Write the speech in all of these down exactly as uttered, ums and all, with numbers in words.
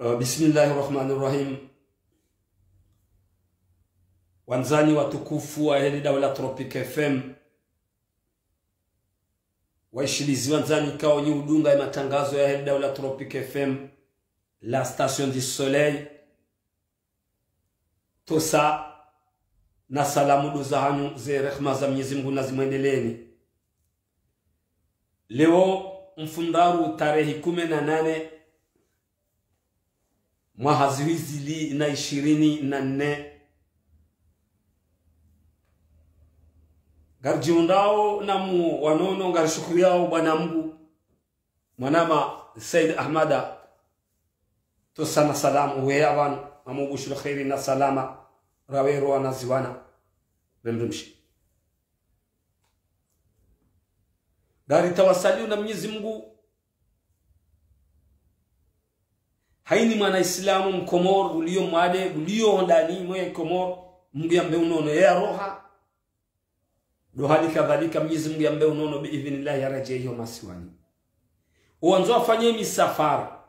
Euh, bismillahi rahmani rahim. Wandzani watukufu wa heli daula Tropic F M, waishilizi wandzani kao nyi udunga ya matangazo ya heli daula Tropic F M, la station du soleil. Tosa na salamu ndo zahanyu, ze rehma za Mwenyezi Mungu nazimwendeleeni. Leo mfundraru tarehi kume na nane mwaha zihwi zili na ishirini na nne. Ngaridjihundrao na mu wanono, ngarishukuriao Bwana Mungu. Mwanama Said Ahmada, tosa na salamu, uheya pvanu, amubushiri kheri na salama, rawero wanaziwana, remrumshi. Ngaritawasaliyo na Mwenyezi Mungu, hayini mwana Islamu Mkomori, uliyo mwade, uliyo hondani, mwe Komori, Mungu yambe unono, ya roha. Ndo hali kadhalika Mwenyezi Mungu yambe unono bi idhinillahi, yaredjei yo masiwani. Owandzo wafanye misafara,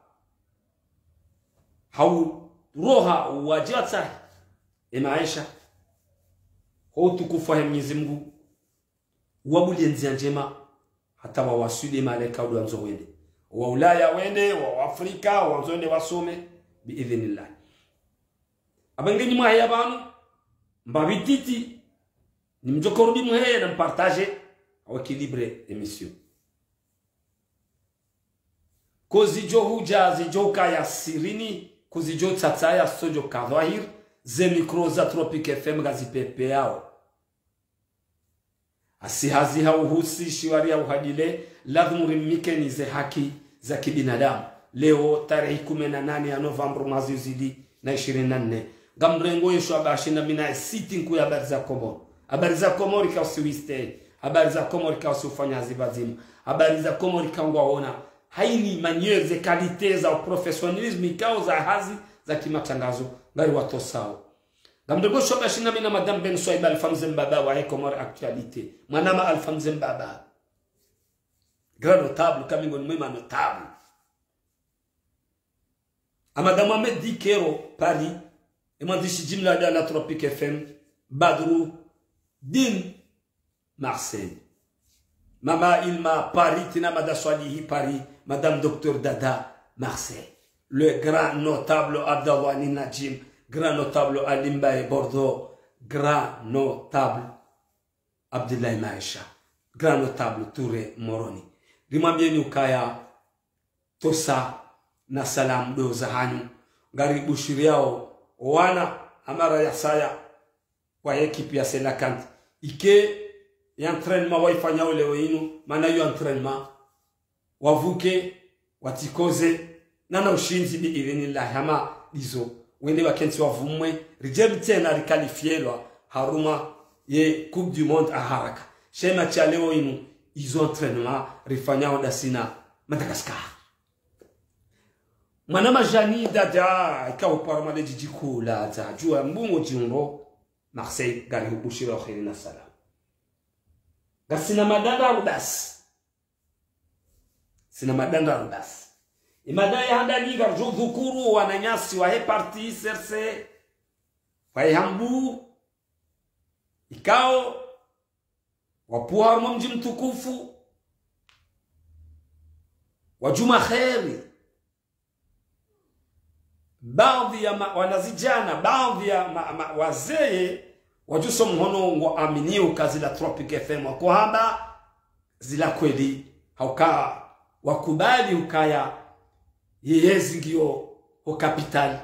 hau roha wadje watsahe e maesha, ho utukufu wahe Mwenyezi Mungu, wabulie ndzia ndjema, hata wawaswili mahala ikao ndo wandzo wende. Wa Ulaya wende, wa Afrika, wandzo wende wasome, bi idhinillahi. Aba nge nyi mwaheya pvanu, mbapvi titi, ni mdjo korudi muheye na mpartage, au équilibre émission. Ko zidjo hudja, zidjo kaya sirini, ko zidjo tsatsaya, zo djo ka dhwahir, ze micro za Tropic F M ngazipvepveyao. Asi hazi ha uhusi shiwari ya uhadile, ladhimu rimikeni ze haki za kibinadamu. Leo, tarehi kume na nane ya novembre, mwaha zihwi zili na ishirini na nne. Ngamrengo yesho abashi na mina siti nkuu ya Habari za Komori. Habari za Komori kausi wiste. Habari za Komori kausi ufanya hazi pvadzima. Habari za Komori kangwaona. Hayini manière, ze qualité za professionnalisme ikao za hazi za kimatangazo. Ngariwatosao. Ngamrengo yesho abashi na mina Madame Ben Swaiba Alpha Mze Mbaba wa Comores Actualité. Mwanama Alpha Mze Mbaba. Grand notable, kami ngoni mwe ma notable. A Madame Ahmed Dikero, Paris. E mwandzishi jimla ya la Tropic F M, Badru Din, Marseille. Mama Ilma, Paris, Tina Mada Swalihi, Paris, Madame Docteur Dada, Marseille. Le grand notable Abdallah Ninajim, grand notable Alimbaye, Bordeaux, grand notable Abdoulaye Maesha, grand notable Touré, Moroni. Rimwambieni ukaya tosa na salamu ndo zahanyu. Ngaribushiriao wana amara ya saya wa ekipi ya Cœlacanthes. Ike ya entraînement waifanyao leo inu, mana yo entraînement, wavuke, watsikoze, nana ushindzi bi idhinillahi, hama ndizo, wende wakentsi wavumwe, ridje mtsena rikalifielwa harumwa ye Coupe du Monde aharaka. Shema sha leo inu, izo entraînement rifanyao ndasi na Madagascar. Mwanama Jani Dada, ikao paro made jiji kuu la za jua mbungo jiundo, Marseille, ngarihubushiriao kheri na salama. Ngasina madanda rubasi. Sina madanda rubasi. Imada ya handani ngarijo dhukuru wananyasi wahe parti C R C, wahe Hambu, ikao wapvuha harumwa mdji mtukufu wa Djuma Kheri. Baadhwi ya ma-, wanazidjana, baadhwi ya ma-, ma-, wazee, wajuso mhono ngwaaminio uka zila Tropic F M wakohamba zila kweli, hauka wakubali ukaya yeyezi ngiyo ho kapitali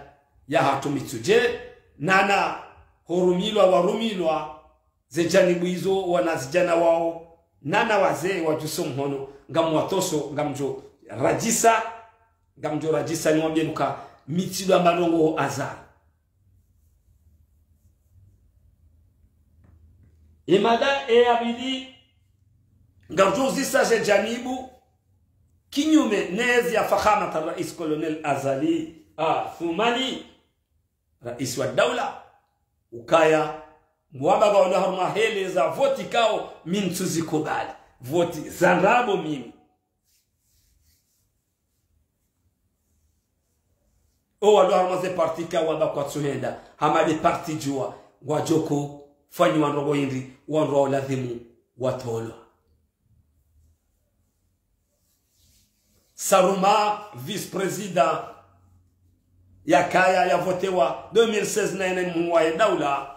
yahatru Mitsudje, nana horumilwa warumilwa ze janibu izo wanazidjana wao, nana wazee wajuso mhono, ngamwatoso, ngamjo radjisa, ngamjo radjisa, niwambieni uka mi tsidjo amba ndrongo hasard. Imada e ya pvili, ngamjo uzisa ze janibu, kinyume nezi ya Fakhamat Rais Colonel Azali Assoumani, Rais wa daula, ukaya, mwamba ngwaono harumwa hele za voti ikao, mi ntsuzikubali. Voti za ndrabo mimi. o walo harumwa ze parti ka wamba kwatsuhenda, hama le parti djuwa, ngwadjo ufanyiwa ndrongo hindri, wandru wa ulazimu watolwa. Saruma, vice-président, yakaya yavotewa deux mille seize na yene mhuu wahe daula.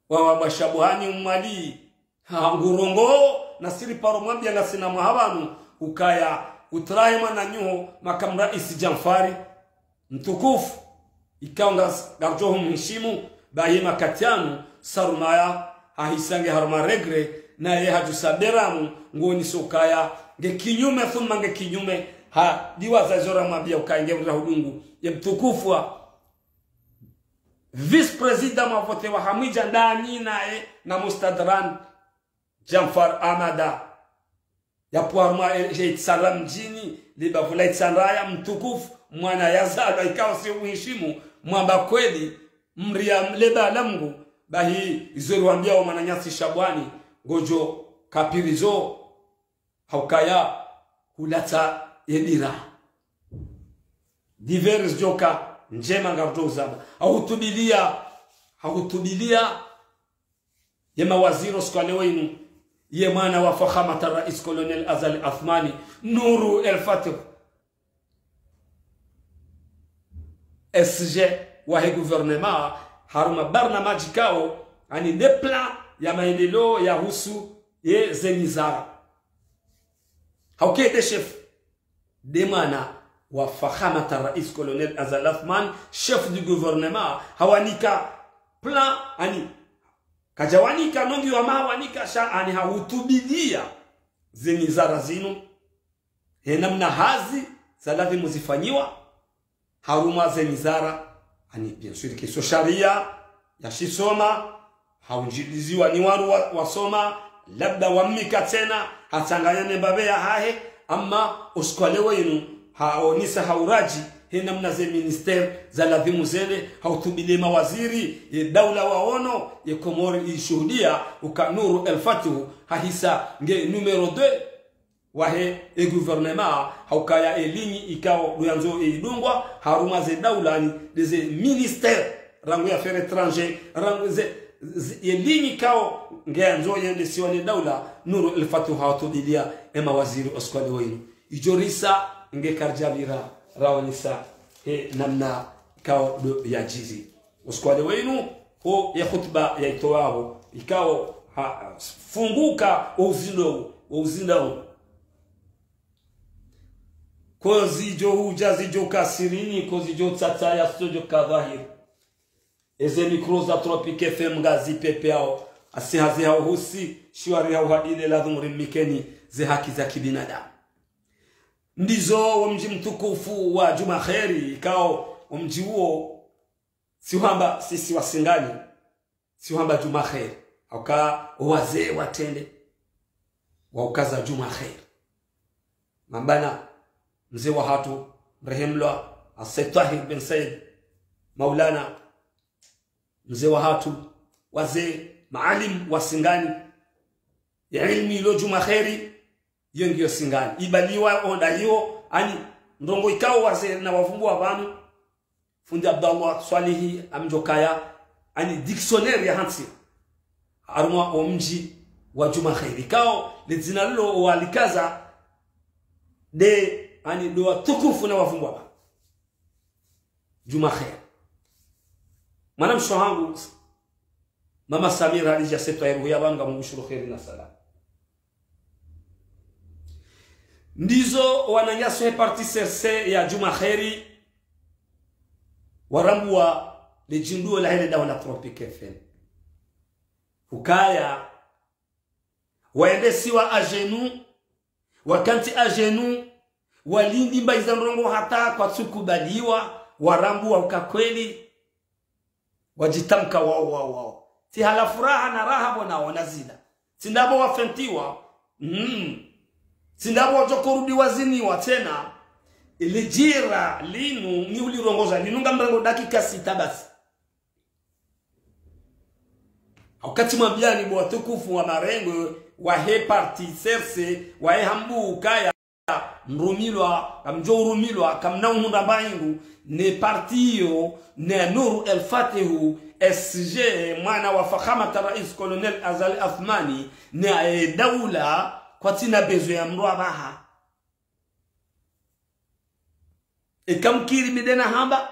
Wawa bwa Shabuhani Umwali, ha, ngurongoa, na siri paro mwambia ngasina mwaha pvanu, ukaya utrahe mwananyaho, makamu raisi Djanfari, mtukufu, ikao ngas-, ngaridjo humheshimu, bahi makati yanu, Saruma ya, hahisa nge harumwa regret, naye hadjusa beramu, ngoni sokaya, nge kinyume, thumma nge kinyume, ha, diwaza zora mwambia ukaya nge mra hudungu, ye mtukufu wa, vice-président mavotewa hamwidja ndani naye na Mustadran Djanfar Amada. Yapvo harumwa, eh, je Itsandra mdjini, libavu la Itsandra ya mtukufu, mwana yazalwa ikao si umheshimu, mwamba kweli, mria mleba la Mngu, bahi izo riwambia wa mwananyasi Shabuhani, ngodjo kapiri zo, haukaya hulatsa ye dira. Divers djoka ndjema ngarudjo uzamba. Hahutubilia, hahutubilia ye mawaziri o usiku wa leo inu, ye mwana wa fakhamata rais colonel Azali Assoumani, Nour El Fath, S G wahe gouvernement, harumwa barnamaji kao, ani nde plan ya maendeleo yahusu ye ze wizara. Hauka nde chef, nde mwana wa fakhamata rais colonel Azali Assoumani, chef du gouvernement, hawanika plan, ani, kadjawanika nongi wa mawanika sha, ani hahutubilia ze wizara zinu, he namna hazi za lazimu zifanyiwa, harumwa ze wizara, ani, bien sûr, kiso sharia, yashisoma, haundjiliziwa ni wandru wa, wasoma, labda wamnika tsena, hatsanganya ne mbapvi yahahe, ama o usiku wa leo inu, haonesa ha uradji, he namna ze ministère za lazimu zende, hahutubilia mawaziri, ye daula waono, ye Komori ishuhudia, uka Nour El Fath, hahisa nge numéro deux, wahe e gouvernement, haukaya e ligne ikao ndo yandzo e idungwa, harumwa ze daula ni, nde ze ministère, rangu ye affaires étrangères, rangu ze, ze, ye ligne ikao nge yandzo yendesiwa ne daula, Nour El Fath hahutubilia e mawaziri o usiku wa leo inu. Idjo risa nge karidjapvira raonesa he namna ikao ndo yadjiri. O usiku wa leo inu, ho ye khutba yaitowawo, ikao ha, funguka o uzindo, o uzindo. Ko zidjo hudja zidjo ka sirini, ko zidjo tsatsa ya studio ka dhahiri. Eze micro za Tropic F M ngazi pepeao, asi hazi hauhusi, shiwari hauhadile lazimu rimnikeni ze haki za kibinadamu. Ndizo wo mdji mtukufu wa Djumwakheri, ikao wo mdji uwo, si hwamba sisi Wasingani, si hwamba Djumwakheri, hauka o wazee watrende, waukaza Djumwakheri. Mambana, mze wahatru, mrehemlwa, Said Tahir bin Said, Maulana, mze wahatru, wazee, maalim wa Singani, ya ilmu ilo Djumwakheri, yo ngiyo Singani. Ibaliwa onda iyo, ani, ndrongo ikao wazee na wavumbua pvanu, fundi Abdallah Swalihi, amdjokaya, ani, dictionnaire ya hantsi, harumwa o mdji wa Djumwakheri. Ikao, le dzina lilo walikaza, nde, ani, ndo watukufu na wavumbua pvanu. Djumwakheri. Mwanamshe hangu, Mama Samira Hadidja Said Tahir, huya pvanu ngambushuru kheri na salama. Ndizo wananyasi he parti C R C ya Djumwakheri, warambua le djinduo lahe le daho la Tropic F M. Ukaya, waendesiwa à genoux, wakantsi à genoux, walindi mbayi za ndrongo hata kwatsukubaliwa, warambua uka kweli, wadjitamka wao, wao, wao. Tsi hala furaha na raha pvo naona zila. Tsi ndapvo wafentiwa, mm. Tsi ndapvo wadjokorudi waziniwa tsena. Ili djira linu, ni ulirongoza, linu ngamrengo dakika sita basi. Wakati mwambiani bo watukufu wa marengo, wahe parti C R C, wahe hambu ukaya, mrumilwa, kamdjo urumilwa, kamna uhundra mbaingu, ne parti iyo, ne Nour El Fath, S G, mwana wa Fakhamat Rais Colonel Azali Assoumani, ne, eh, daula, kwatsina besoin ya mdru apvaha. Eka mkiri mi nde nahamba,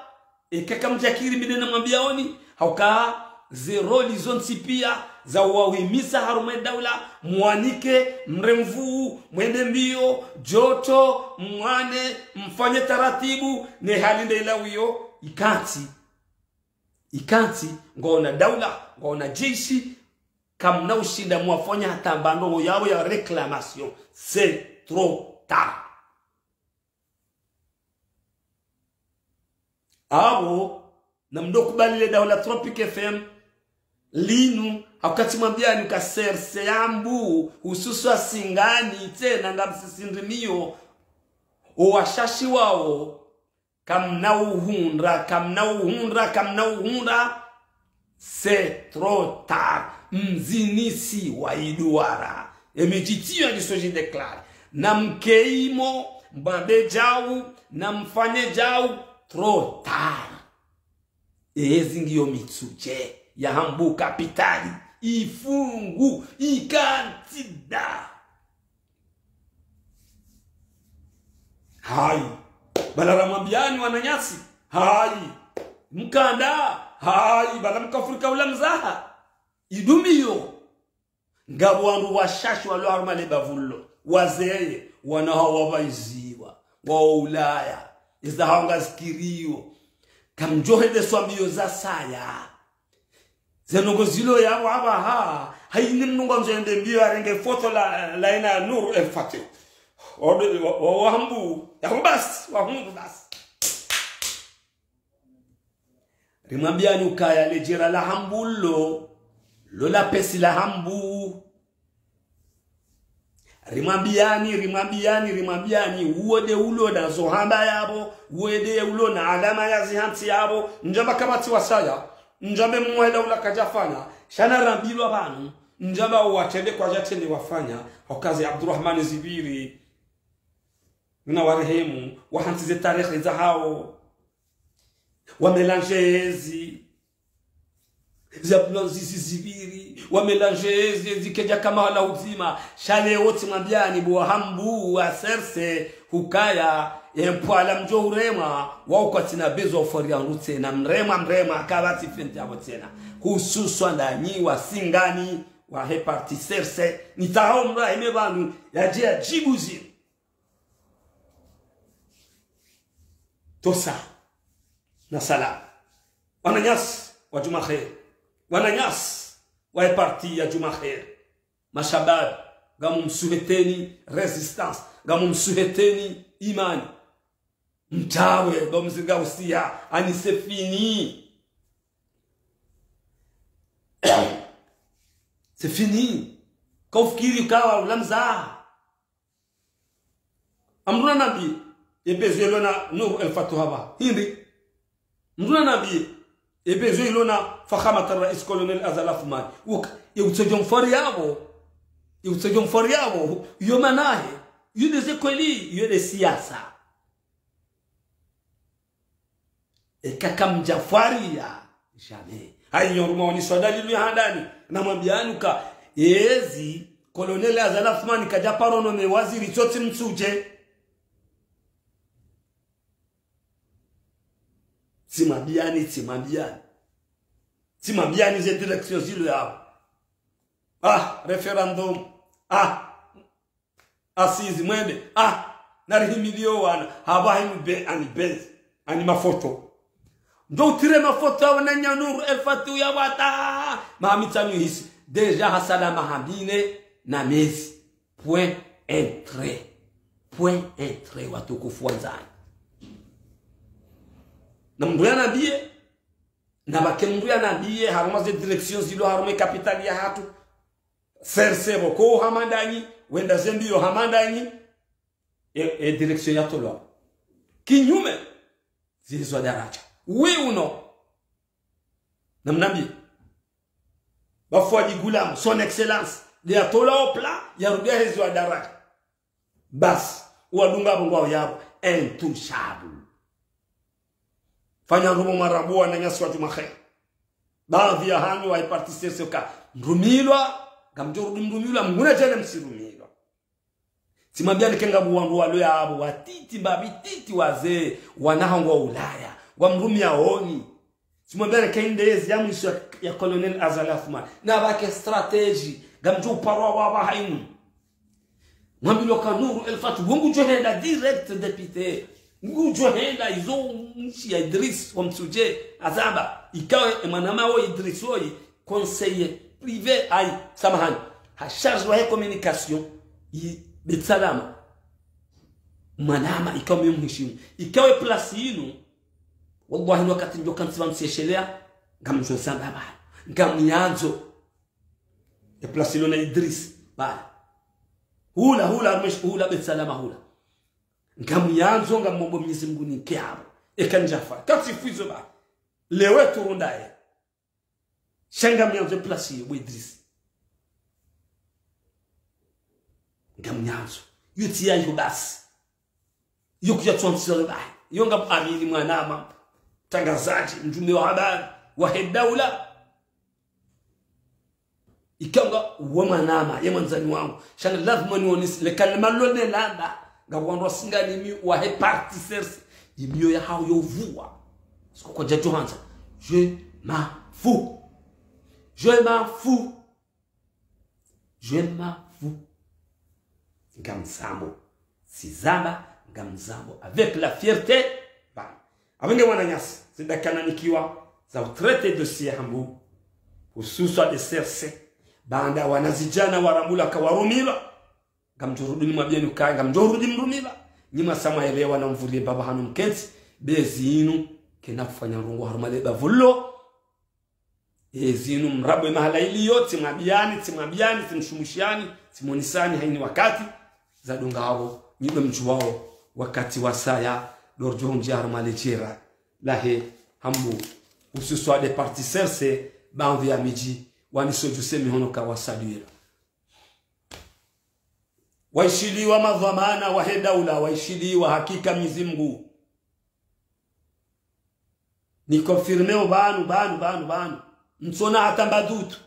eka kamdjakiri mi nde namwambiaoni, hauka ze rôle zontsi pia za uwahimisa harumwa e daula, mwanike, mremvu, mwende mbio, joto, mwane, mfanye taratibu, ne hali nde ilawiyo, ikantsi. Ikantsi, ngwaona daula, ngwaona jeshi, kamna ushinda mwafanya hata mba ndrongo yapvo ya réclamation. C'est trop tard. Apvo, namdjo kubali le daho la Tropic F M, linu, hauka tsimwambiani uka serse yambu, hususwa Singani, tsena ngamsisindrimiyo, o washashi wao, kamna uhundra, kamna uhundra, kamna uhundra, c'est trop tard. Mzinisi wa iduara. Emidjitiyo yaliso djidéclaré. Namkeimo, mbambe djau, namfanye djau, trop tard. Ezi ngiyo mitsudje, ya hambu kapitali, ifungu, ikantsi nda. Hayi. Bala ramwambiani wananyasi. Hayi. Mkanda. Hayi. Bala mkafurika ula mzaha. Idumiyo. Ngapvo wandru washashi walo harumwa le bavu lilo. Wazeye. Wana hawo wapvaiziwa. Ngwao Ulaya. Eza hawo ngazikiriyo. Kamdjohende swambiyo za saya. Ze ndrongo zilo yapvo apvaha, hayini mndru ngwandzo yende mbio yarenge foto la, la ina Nour El Fath. Wa, wa, wa, wa hambu, yapvo basi, wa hundru basi. Rimwambiani ukaya le djera la hambu lo, lo la pesi la hambu. Rimwambiani, rimwambiani, rimwambiani, uwo nde ulo na zo hamba yapvo, uwo nde ulo na alama ya zihantsi yapvo, ndjamba kapvatsi wasaya, ndjambe mwela ula kadjafanya, sha narambilwa pvanu, ndjamba uwatrende kwadjatrende wafanya, hauka ze Abdurahmani zipviri, Muna warehemu, wahantsi ze tarehi zahawo. Wamelange ezi. Ze ambulance zi zipviri. Wamelange ezi, ezi kedja kama wala udzima. Sha leo tsimwambiani bo wahambu wa serse hukaya, ye mpwala mdjo uremwa, wao kwatsina besoin ufwari ya ndru tsena. Mremwa, mremwa, kapvatsi fenti yapvo tsena. Hususwa ndanyi wa Singani, wahe parti serse. Nitsaho mrahime pvanu, yadje yadjibu zinu. Tosa. Na salama. Wananyasi wa Djumwa Kheir. Wananyasi wa parti ya Djumwa Kheir. Mashababi, ngamumsuheteni résistance. Ngamumsuheteni imani. Mtawe, bo mzinga usiya, ani c'est fini. C'est fini. Kaufikiri kawa ulamza. Amdru nanambiye, ye besoin ilo na Nour El Fath hapva. Hindri. Mdru nanambiye, ye besoin ilo na Fakhamat Rais Colonel Azali Assoumani. Uka, ye utsedjo mfwari yapvo. Ye utsedjo mfwari yapvo. Yo manahe. Yo nde ze kweli. Yo nde siasa. Eka kamdja fwariya, jamais. Hayi nyo ruma oniswa dalilu ya handani. Namwambiani uka, ezi, Colonel Azali Assoumani kadja paro nome waziri tsotsi mtsudje. Tsimwambiani, tsimwambiani. Tsimwambiani ze direction zilo yapvo. Ah, référendum. Ah, Assises, mwende, ah, narihimiliyo wana, hapvo hinu be, ani bezi, ani mafoto. Ndo utire mafoto ya wananya Nour El Fath ya wata, maha mitsanu ihisi, déjà hasala maha mine na mezi. Point un trait. Point un trait, watukufu wandzani. Na mdru yanambiye, na pvwake mdru yanambiye, harumwa ze direction zilo, harumwa ye capitale yahatru. Serse pvo ko hama ndanyi, wenda ze mbio hama ndanyi, e, e direction yatolwa. Kinyume, zihizwa daraja. Oui ou non? Namnambiye. Ba Fouad Goulam, son excellence, nde yatolwa o plan, yarudi yahizwa daraja. Basi, Wadunga pvo ngwao yapvo, intouchable. Fanya ndrongoo marabu wananyasi wa djumwa kheri. Baadhi ya hanyu wa parti C R C uka mrumilwa, ngamdjo rudi mrumilwa, mnguna djana msirumilwa. Tsimwambiani ke ngapvo wandru walo yapvo, watiti, mbapvi titi, wazee, wana hangu wa Ulaya, ngwamrumia honi. Tsimwambiani ke ndezi ya mwiso ya, ya Colonel Azali Assoumani. Na pvwake stratégie, ngamdjo uparwa wapvaha inu. Mwambilwa ka Nour El Fath, wo ngudjo henda direct député. Ngudjo henda izo mshi ya Idriss, wa Mtsudje, azamba. Ikawe, e mwanama wo Idriss woyi, conseiller privé, ayi, samahani. Ha chargé wahe communication, i Beit Salam. Mwanama, ikawe mi mheshimu. Ikawe place inu, wallahi, no wakati ndjo kantsi pvanu seshelea, ngamdjo zamba pvanu. Ngamyandzo. E place ilo na Idriss, pvala. Hula, hula, mwesh-, hula, Beit Salam, hula. Ngamyandzo, ngamomba Mwenyezi Mungu nike yapvo. Eka ndjafa. Kantsi fwizo ba. Lewe turundaye. Sha ngamyandzo e place iyo, bo Idriss. Ngamyandzo. Yo tsi yayo basi. Yo kudja twantsiro bahi. Yo ngam amini mwanama. Mtrangazadji, mdjumbe wa habari. Wahe daula. Ikao nga wo mwanama, ye mwandzani wangu. Sha nga lazima nionese, le kalima lo ne lamba. Nga wandru wa singa ni mi wahe parti C R C. Imiyo ya hao yo vuwa. Siko kwadja djo handza. Je m'en fous. Je m'en fous. Je m'en fous. Ngamzambo. Tsi zamba, ngamzambo. Avec la fierté. Ba. Apvo nge wananyasi, zidakana nikiwa, za utraité dossier hambu. Hususwa de C R C. Baanda wanazidjana warambula ka warumilwa. Ngamdjo rudi nimwambieni ukaya, ngamdjo rudi mrumilwa. Nyi mwasa mwaelewa na mvuriye mbapvi hanu mkentsi. Be zinu, kena kufanya ndrongoo harumwa le bapvu lilo. E zinu mrambwe mahala iliyo, tsimwambiani, tsimwambiani, tsimshumwishani, tsimonisani, hayini wakati, zadunga apvo, nyi ndo mdjuwao, wakati wasaya, ndo ridjo hundjia harumwa le djera, lahe, hambu, hususwa de parti C R C, baadhwi ya midji, wanisodjuse mihono ka wasadwira. Waishiliwa madhwamana, wahe daula, waishiliwa hakika Mwenyezi Mungu. Ni confirmeo pvanu, pvanu, pvanu, pvanu. Ntsona hata mbadutu.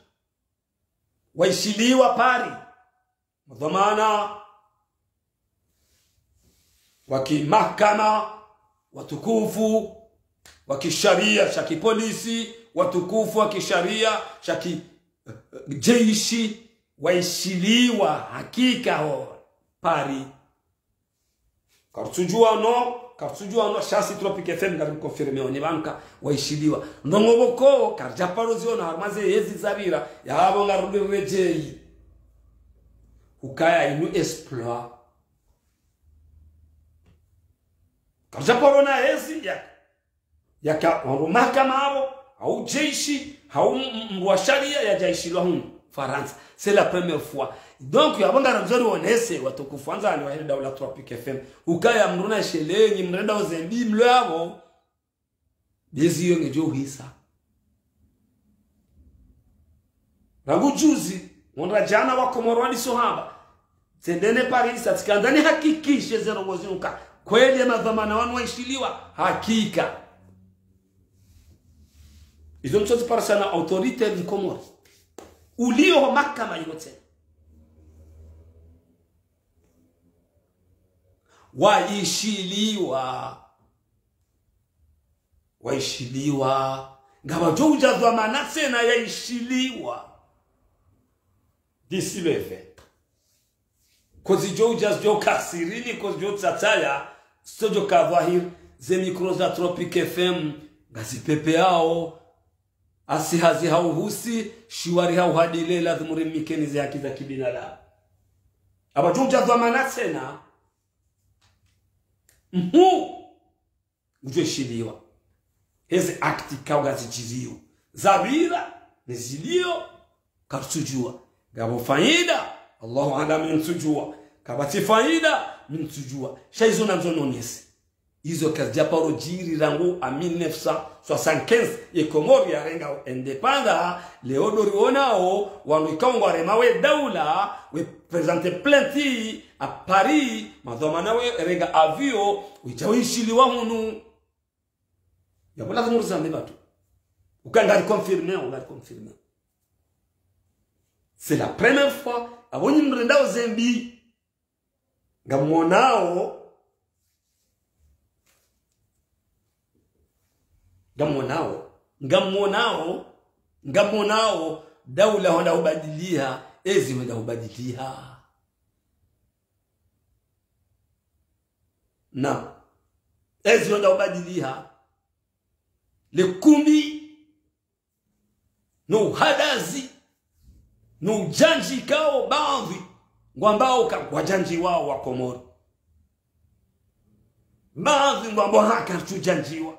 Waishiliwa Paris. Madhwamana wa kimahakama, watukufu, wa kisharia, sha kipolisi, watukufu, wa kisharia, sha ki, eh, eh, jeshi, waishiliwa hakika ho Paris. Karitsudjuwa no, karitsudjuwa no, sha si Tropic F M ngari confirmeo ni pvanu ka waishiliwa. Ndrongoo pvoko, karidja paro ziona harumwa ze yezi zapvira, yapvo ngarudi redjeyi. Hukaya inu exploit. Karidja paro na yezi ya yaka, wandru mahakama apvo, hau jeshi, hau m-, m-, mndru wa sharia yadja ishilwa hunu Farantsa. C'est la première fois. Donc, yapvo ngarandzo rionese, watukufu wandzani wahe le daula Tropic F M. Ukaya mndru na shelenyi, mrenda uzembi, mlo yapvo. Bezi yo ngedjo uhisa. Rangu juzi, ngondra djana wa Komoro waliso hamba. Tsendeni Paris, tsikandza nihakikishe ze ndrongoo zinu ka kweli ye madhwamana wanu waishiliwa, hakika. Izo mtsozi parisa na autorité mkomoro. Uliyo ho mahakama yiwo tsena. Waishiliwa. Waishiliwa. Ngapvadjo udja dhwamana tsena yaishiliwa. D'ici le vingt. Kozidjo udja zidjo ka sirini, kozidjo tsatsaya, zitsodjo ka dhwahiri, ze micro za Tropic F M, ngazipepeao, asi hazi hauhusi, shiwari hauhadile, lazimu rimikeni ze haki za kibinadamu. Apvadjo udja dhwamana tsena, mhu, udjo ishiliwa. Heze acte kao ngazidjiriyo. Zapvira, ne ziliyo, karitsudjuwa. Ngapvo faida, Allahu aalam, ntsudjuwa. Kapvatsi faida, ntsudjuwa. Sha izo nandzo nonese. Izo kazidja paro djiri rangu a mille neuf cent soixante-quinze, ye Komori yarenga indépendance, leo ndo riwonao, wanu ikao ngwarema we daula, we présenter plainte à Paris, madhwamana we renga avion, widja wishiliwa hunu. Yapvo lazimu rizambe pvatsu. Uka ngari confirmé, ngari confirmé. C'est la première fois, apvo nyi mrendao zembi. Ngamwonao, ngamwonao, ngamwonao, ngamwonao, daula hwenda hubadiliha, ezi hwenda hubadiliha. Na, ezi hwenda hubadiliha. Le kumbi no uhadazi, no udjandji ikao baadhwi ngwambao ka ngwadjandjiwao wa Komori. Baadhwi ngwambao haka tsudjandjiwa.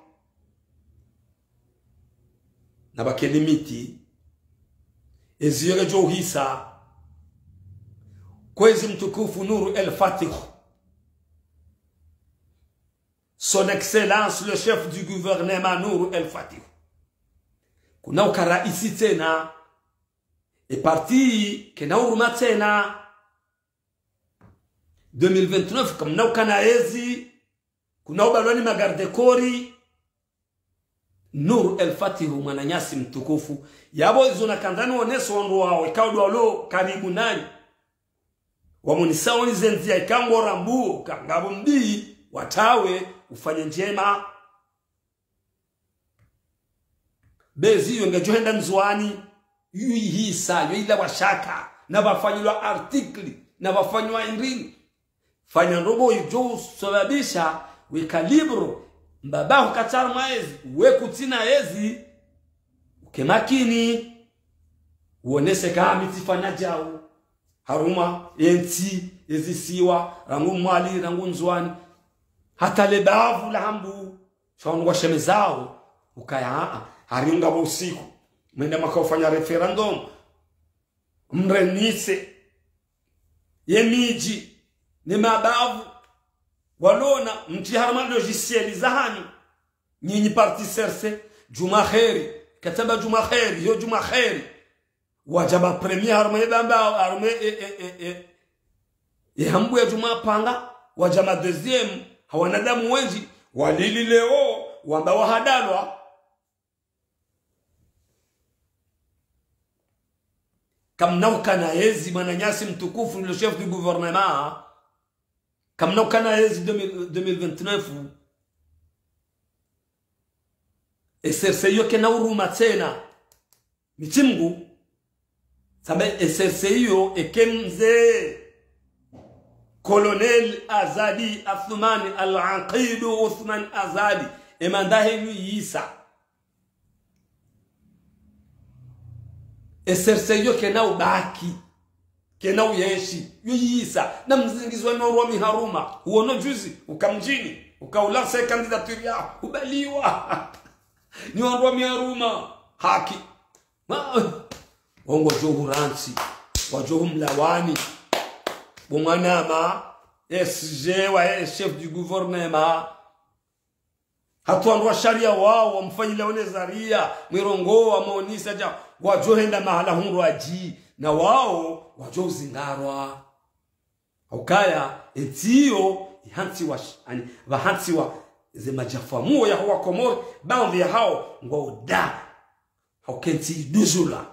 Na pvwake limite, ezi yo ngedjo uhisa, kwezi mtukufu Nour El Fath. Son Excellence le chef du gouvernement Nour El Fath. Kuna uka raisi tsena. E parti kena uruma tsena. Deux mille vingt-neuf, kamna ukana ezi. Kuna ubalwa ni ma garde-corps. Nour El Fath mwananyasi mtukufu. Yapvo izo nakandza niwonese wandru wawe, ikao ndo walo karibu nanyi. Wamonisao ni ze ndzia ikao ngorambuo, ka ngapvo mbi, watawe, ufanye ndjema. Be ezi yo ngedjo henda Ndzuwani, yo ihisa, yo ila washaka, na pvafanyilwa article, na pvafanywa indrini. Fanya ndrongoo idjo usababisha weka libre, mbaba hukatsi harumwa ezi, we kutsina ezi, uke makini, uonese ka mi tsifanya djau. Harumwa, entsi, ezisiwa, rangu Mwali, rangu Ndzuwani. Hata le bavu la Hambu, sha wanu washemezao, ukaya, aa, hari ngapvo usiku. Mwenda mwaka ufanya référendum. Mrenise ye midji, ne mabavu, walona, mtsi harumwa logiciel zahanyu, nyinyi parti C R C, djumwa kheri, katsamba djumwa kheri, yo djumwa kheri. Wadja ma premier harumwa ye bamba, harumwa e, e, e, e, e Hambu ya djumwa panga, wadja ma deuxième, ha wanadamu wendji, walili leo, wamba wahadalwa. Kamna ukana ezi, mwananyasi mtukufu, le chef du gouvernement. Kamna ukana ezi deux mille, deux mille vingt-neuf. E C R C yo kena uruma tsena. Mitsi Mngu. Sabe e C R C yo eke mze Colonel Azali Assoumani, Al-Aqid Assoumani Azali, e mandat yahe yo yisa. E C R C yo kena ubaki, kena uyenshi, yo yisa. Na mzingizwa ni wandru wa miharuma, uono juzi, uka mdjini, uka ulancer candidature yaho, ubaliwa. Ni wandru wa miharuma, haki. Ma, wongo wadjo hurantsi, wadjo humlawani. Bo mwanama, S G wa, eh, chef du gouvernement. Hata wandru wa sharia wao, wamfanyile one zaria, mwirongoa, wamonisa dja, wadjo henda mahala hundru adji, na wao, wadjo uzingarwa. Ukaya, entsi yo, ihantsiwa sh-, ani, pvahantsiwa ze madjafamuo yaho wa Komori, baadhwi yahao, ngwao da. Hauka entsi iduzula.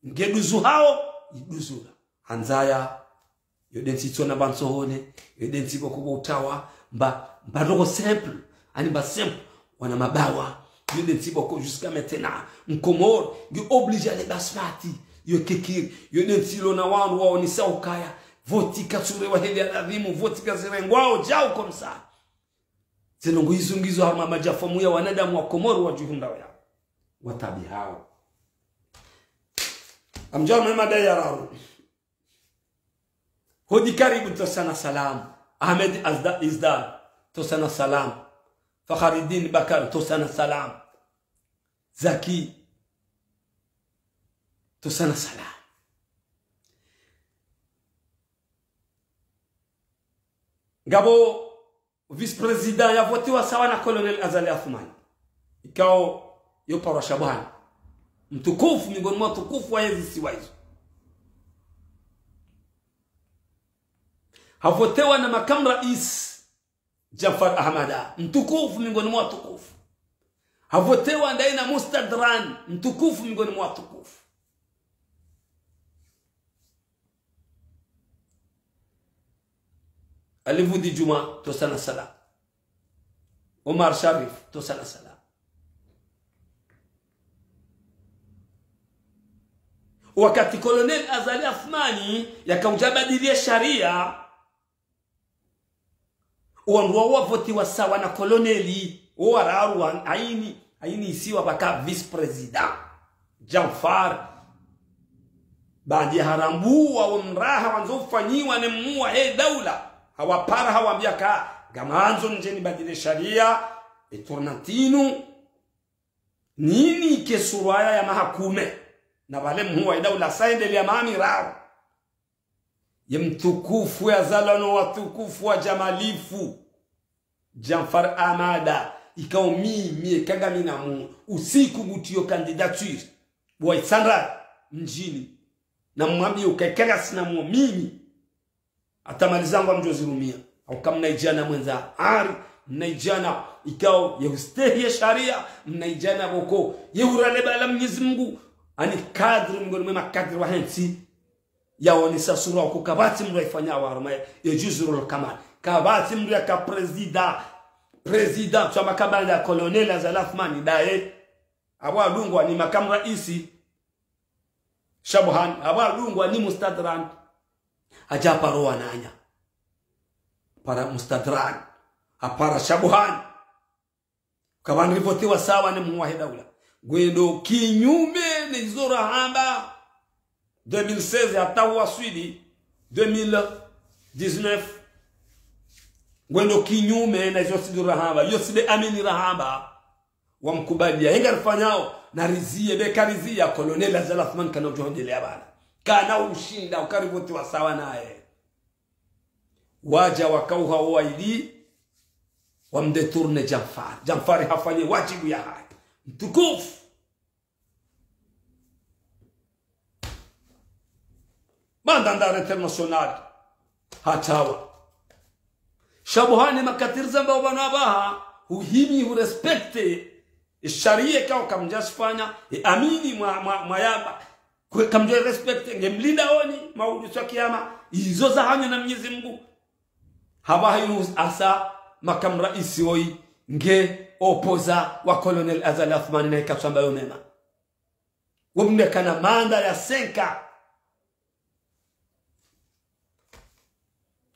Nge duzu hao, iduzula. Handzaya, yo de ntsi itsona mba ntsohole, yo de ntsi pvoko pvo utawa, mba, mba ndrongoo simple, ani mba simple, wana mabawa, yo de ntsi pvoko jusqu'à maintenant, Mkomori, nge obligé ale basmati, yo kekiri, yo de ntsi ilo na wandru waonesa ukaya, voti katsurewa heli ya ladhimu, voti kazirengwao, djau comme ça. Ze ndrongoo izo ngizo harumwa madjafamu ya wanadamu wa Komori wadjihundrao ya. Wataabihao. Amdjao mema dai ya raru. Hodi Karibu, tosana salam. Ahmed Azda-, Izdar, tosana salam. Fakharidin Bakar, tosana salam. Zaki, tosana salam. Ngapvo vice-président yavotiwa sawa na Colonel Azali Assoumani. Ikao yo parwa Shabuhani. Mtukufu miongoni mwa watukufu wa yezi siwa izo. Havotewa na makamu rais Djanfar Ahamada. Mtukufu miongoni mwa watukufu. Havotewa ndaye na Mustadran. Mtukufu miongoni mwa watukufu. Alivudi Juma, tosana salam. Omar Sharif, tosana salam. Wakati Colonel Azali Assoumani yakaudja badili ye sharia, wandru wao wavotiwa sawa na Colonel, wo wararu wa aini, aini isiwa paka vice-président. Djanfar. Baanda ya harambuwa wo mraha wandzo ufanyiwa ne mhuu wahe daula. Hawapara hawambia ka, ngamandzo ndjeni badili ye sharia, e tournante inu, ninike surwaya ya mahakume. Na pvale mhuu wahe daula sa endelea mami raru. Ye mtukufu yazalwa no watukufu wa djamalifu. Djanfar Ahamada, ikao mimi, eka ngamina mu, usiku ngutiyo candidature. Bwa Itsandra, mdjini. Na mwambiye uka eka ngasina mu, mimi. Hata mali zangu ngamdjo zirumia. Hauka mnaidjana mwendza hari, mnaidjana ikao ye hustehi ye sharia, mnaidjana pvoko ye hurale bala Mnyezi Mungu, ani kadri miongoni mwe makadri wahe ntsi, yaonesa sura uku kapvatsi mndru yaifanya waruma ye Juzurul Kamal. Kapvatsi mndru yaka président, président, tsamba kabanda ya Colonel Azali Assoumani ndaye. Apvo adungwa ni makamu raisi Shabuhani, apvo adungwa ni Mustadran. Hadja haparo wananya. Hapara Mustadran. Hapara Shabuhani. Kapvandru rivotiwa sawa ne mhuu wahe daula. Ngwendo kinyume ne izo rahamba deux mille seize hata waswili deux mille dix-neuf. Ngwendo kinyume na izo tsi ndo rahamba. Yo tsi nde amini rahamba. Wamkubalia. He ngarifanyao, na riziye, be ka riziya, Colonel Azali Assoumani kana udjo endelea bala. Kana ushinda, uka rivotiwa sawa naye. Wadja wakauha owaili, wamdétourné Djanfar. Djanfar hafanye wadjibu yahahe. Mtukufu. Mandat d'arrêt international. Hatawa. Shabuhani makatiri zamba ubano abaha, huhimi, hurespecté, e sharia ikao kamdjashifanya, e amini mwa, mwa, mwayamba. Kwe kamdjo respecté, nge mlinda oni, maudu swa kiyama, izo zahanyu na Mnyezi Mungu. Hapvaha inu asa makamu raisi woyi, nge opposant wa Colonel Azali Assoumani na ikatsamba yo mema. Wo mndru yakana mandat ya cinq ans.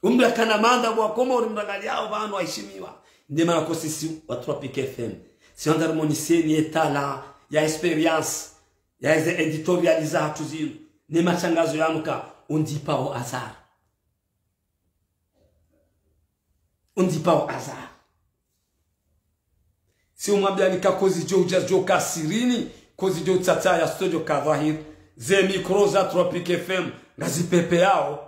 Wo mndru yakana mandat wa Komori mrangaliyao pvanu waheshimiwa. Nde mana ko sisi wa Tropic F M. Si wandza rimonesheni ye talent, ya expérience, ya eze éditorial zahatru zinu. Ne matrangazo yanu ka, on dit pas au hasard. On dit pas au hasard. Si umwambiani ka kozi djo udja djo ka sirini, kozi djo utsatsa ya studio ka dhahiri. Ze micro za Tropic F M, ngazipvepveyao.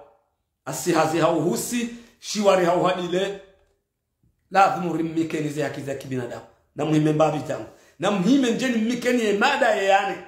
Asi hazi hauhusi, shiwari hauhadile. Lazimu rimnikeni ze haki za kibinadamu. Na muhime mbapvi zangu. Na muhime ndjeni mnikeni ye mada ye yane.